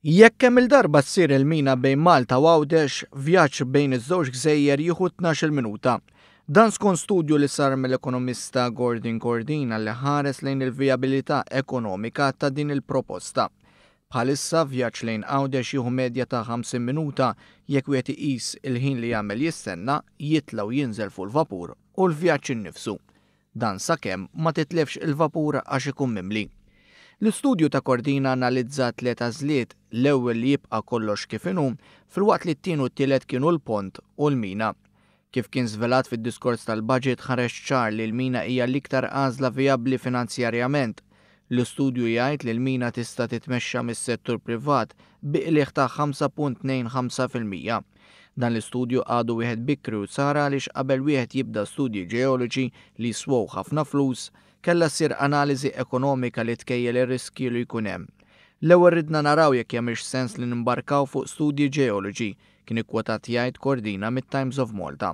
Jekk kemm-il darba ssir il-mina bejn Malta u Għawdex, vjaġġ bejn iż-żewġ gżejjer jieħu 12-il minuta. Dan skont studju li sar mill-ekonomista Gordon Cordina li ħares lejn il-vijabilità ekonomika ta' din il-proposta. Bħalissa vjaġġ lejn Għawdex jieħu medja ta' 50 minuta jekk wieħed iqis il-ħin li jagħmel jistenna, jitla' u jinżel fuq il-vapur u l-vjaġġ innifsu. Dan sakemm ma titlifx il-vapur għax ikun mimli. L-istudju ta' Cordina analizza tliet għażliet, l-ewwel li jibqa' kollox kif inhu, filwaqt li t-tieni u t-tielet kienu l-pont u l-mina. Kif kien żvelat fid-diskors tal-budget ħareġ ċar li l-mina hija l-iktar għażla vijabbli finanzjarjament. L-istudju jgħid li l-mina tista' titmexxa mis-settur privat bi qligħ ta' 5.25%. Dan l-istudju għadu wieħed bikri u sar għaliex qabel wieħed jibda studji ġeoloġi li jiswew ħafna flus, kellha ssir analiżi ekonomika li tkejjel ir-riskji li jkun hemm. L-ewwel ridna naraw jekk jagħmilx sens li nimbarkaw fuq studji ġeoloġi, kien ikkwotat jgħid Cordina mit-Times of Malta.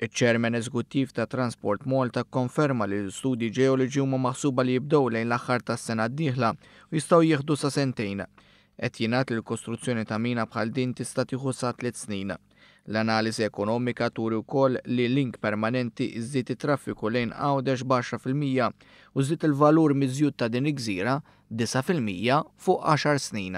Iċ-Chairman Eżekuttiv ta' Transport Malta kkonferma li l-istudji ġeoloġi huma maħsuba li jibdew lejn l-aħħar tas-sena d-dieħla u jistgħu jieħdu sa sentejn. Qed jingħad li l-kostruzzjoni ta' mina bħal din tista' tieħu sa tliet snin. L-analiżi ekonomika turi wkoll li link permanenti żżid it-traffiku lejn Għawdex b'10% u żżid il-valur miżjud ta' din il-gżira b'9% fuq għaxar snin.